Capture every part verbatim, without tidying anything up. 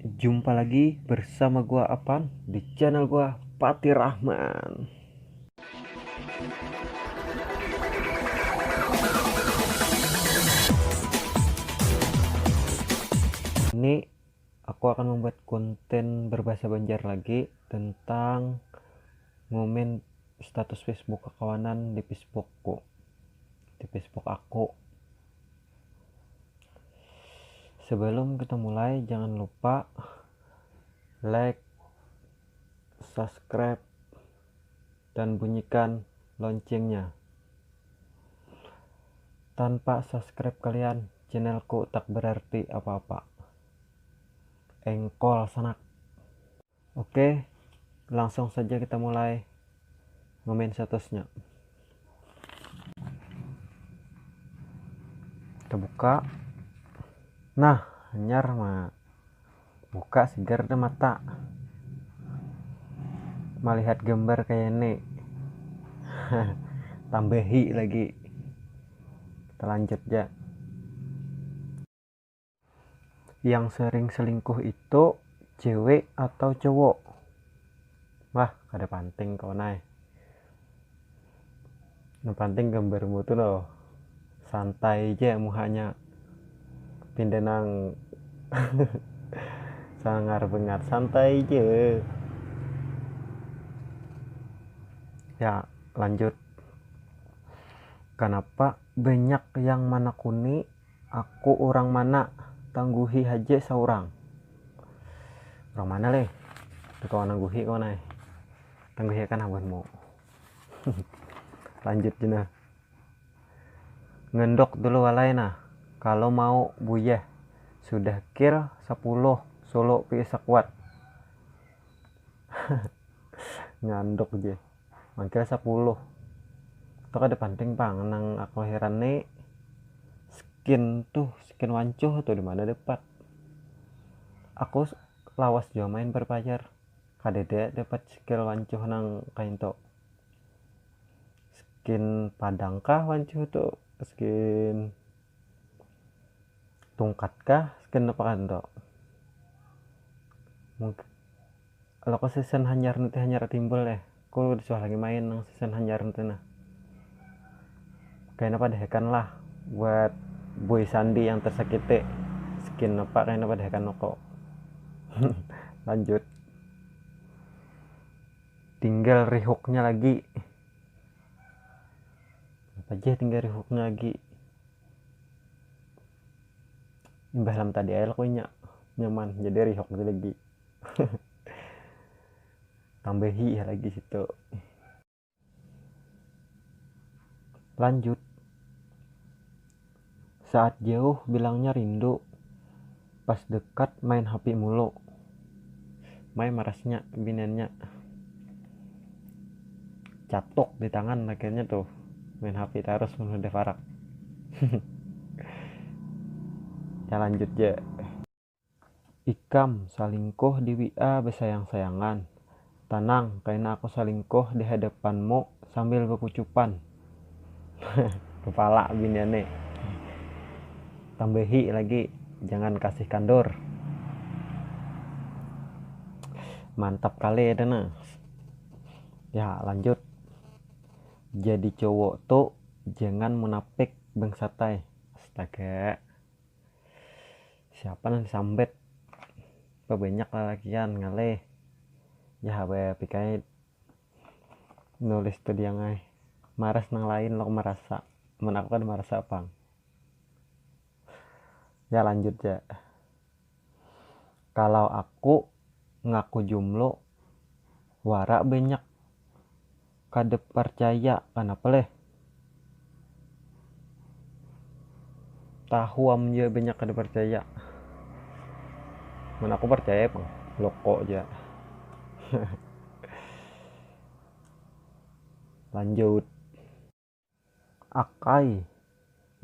Jumpa lagi bersama gua Apan di channel gua, Patih Rahman. Ini aku akan membuat konten berbahasa Banjar lagi tentang ngomen status Facebook kakawanan di Facebookku, di Facebook aku. Sebelum kita mulai, jangan lupa like, subscribe, dan bunyikan loncengnya. Tanpa subscribe kalian, channelku tak berarti apa-apa. Engkol sanak. Oke, langsung saja kita mulai ngomen statusnya. Kita buka. Nah, hanyar ma. Buka sigar deh mata. Melihat gambar kayak ini. Tambahi lagi. Kita lanjut ya. Yang sering selingkuh itu cewek atau cowok? Wah, kada panting kawan ai. Yang penting gambarmu tuh loh. Santai aja muhanya. Pindah nang sangar bengat, santai aja. Ya, lanjut. Kenapa banyak yang menakuni aku orang mana, tangguhi haja seorang. Orang mana leh? Kawan nangguhi kawan ai. Tangguhi akan abahmu. Lanjut jina. Ngendok dulu walai nah. Kalau mau buyah sudah kir sepuluh solo pi sekuat. Ngandok je. Mangkir sepuluh. Itu kada penting pang nang aku heran nih. Skin tuh, skin wancuh tuh di mana dapat? Aku lawas jua main berpajar. Kadada dapat skill wancuh nang kainto. Skin padang kah wancuh tu? Skin tungkat kah? Skin apa kainto? Mungkin kalau ke season hanyar nanti hanyar timbul deh. Aku suah lagi main nang season hanyar nanti nah. Kayaknya pada hekan lah buat Boy Sandi yang tersakiti. Skin apa kayaknya pada hekan kok. Lanjut. Tinggal rihuknya lagi. Apa aja tinggal rihuknya lagi? Imbah lam tadi air kuenya nyaman jadi rihuk lagi. Tambahi ya lagi situ. Lanjut. Saat jauh bilangnya rindu, pas dekat main H P mulu. Mai marasnya biniannya. Catuk di tangan akhirnya tuh. Main H P terus mun sudah parak. Ya lanjut ya. Ikam salingkuh di W A besayang-sayangan. Tanang, kaina aku salingkuh di hadapanmu sambil bepucupan. Kepala biniannya. Tambahi lagi, jangan kasih kandur. Mantap kali ya dana. Ya lanjut. Jadi cowok tuh jangan munafik bangsatai. Astaga. Siapa nang disambat? Banyak lalakian ngalih. Ya hawa pikai nulis tu diang ai. Maras nang lain lo marasa. Mun aku kada marasa pang. Ya lanjut ya. Kalau aku ngaku jumlo wara banyak kada percaya, kanapa leh? Tahu am ja banyak kada percaya. Mun aku percaya pang, loko ja. Lanjut. Akai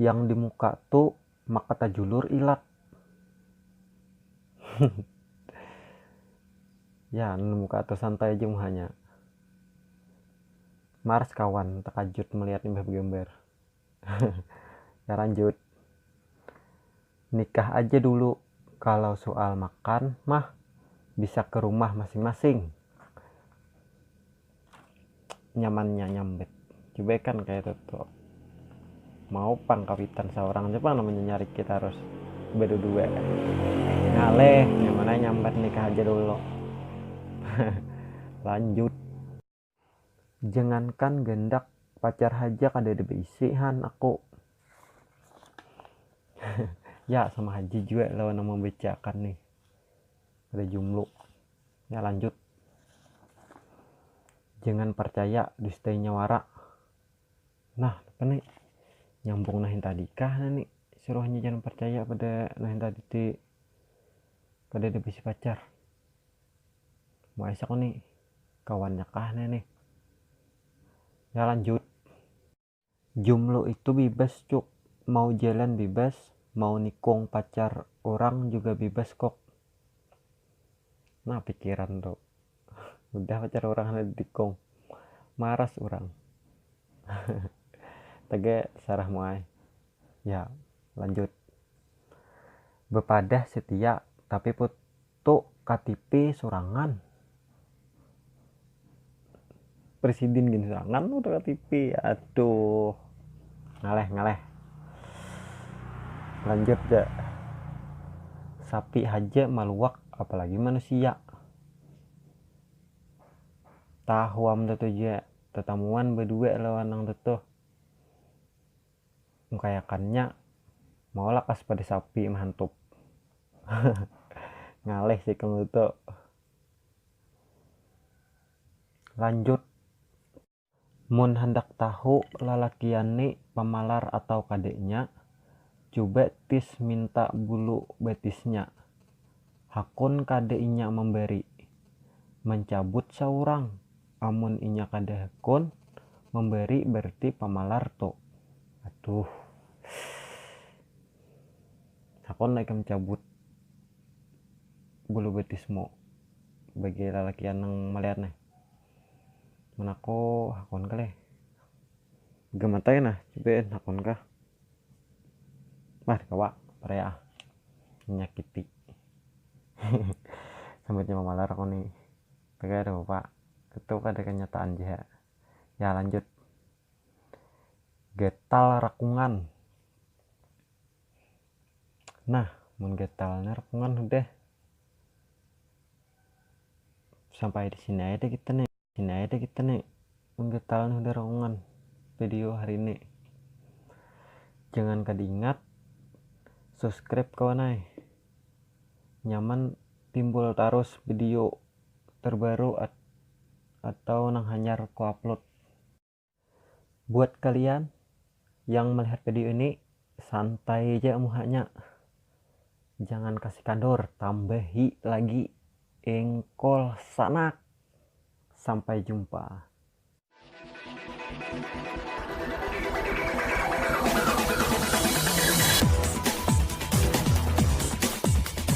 yang di muka tu maka tajulur ilat. Ya, anu muka tu santai aja muhanya. Mars kawan takajut melihat imbah begambar. Ya lanjut. Nikah aja dulu. Kalau soal makan mah, bisa ke rumah masing-masing. Nyamannya nyambat. Coba kan kayak itu tuh. Mau pang kawitan seorang aja pang namanya nyari kita harus berdua. Ngaleh, yang mana nyambat nikah aja dulu. Lanjut. Jangankan gendak, pacar haja kada ada beisi han aku. Ya, sama haja juga lawan nama bacakan nih. Ada jumlah. Ya, lanjut. Jangan percaya, dustainya wara. Nah, apa nih? Nyambung nahin tadi kah nah nih? Suruhnya jangan percaya pada nahin tadi ti pada ada bisi pacar. Mau esak nih kawannya kah nah nih? Ya, lanjut. Jumlah itu bebas, Cuk. Mau jalan bebas, mau nikung pacar orang juga bebas kok. Nah, pikiran tuh. Udah pacar orang ada dikung. Maras orang. Tege sarah muai. Ya, lanjut. Bepadah setia, tapi putu K T P surangan. Presiden gin surangan udah K T P. Aduh. Ngaleh, ngaleh. Lanjut ja. Sapi haja maluak, apalagi manusia. Tahu am tuh ja, tetamuan berdua lawan nang tuh. Mengkayakannya mau lakas pada sapi mahantup. Ngaleh sih kamu tuh. Lanjut. Mun handak tahu lalakian ni pamalar atau kadeknya, coba tis minta bulu batisnya. Hakun kada inya memberi. Mencabut saurang. Amun inya kada hakun memberi berarti pamalar tu. Aduh. Hakun lah ikam cabut bulu batismu bagi lalakian nang melihat nih. Menaku hakun kalih. Gematai nah, coba hakun kah? Wah, kawa, peraya ah. Menyakiti. Sambatnya mamalar aku nih. Tapi ada apa? Itu ada kenyataan ja. Ya, lanjut. Gatal rakungan. Nah, mun gatalnya rakungan udah. Sampai di sini aja deh kita nih. Sini aja deh kita nih. Mun gatalnya udah rakungan video hari ini. Jangan kada ingat subscribe kawan ai. Nyaman timbul tarus video terbaru at- atau nang hanyar ku upload. Buat kalian yang melihat video ini, santai aja muhanya. Jangan kasih kandor, tambahi lagi engkol sanak. Sampai jumpa.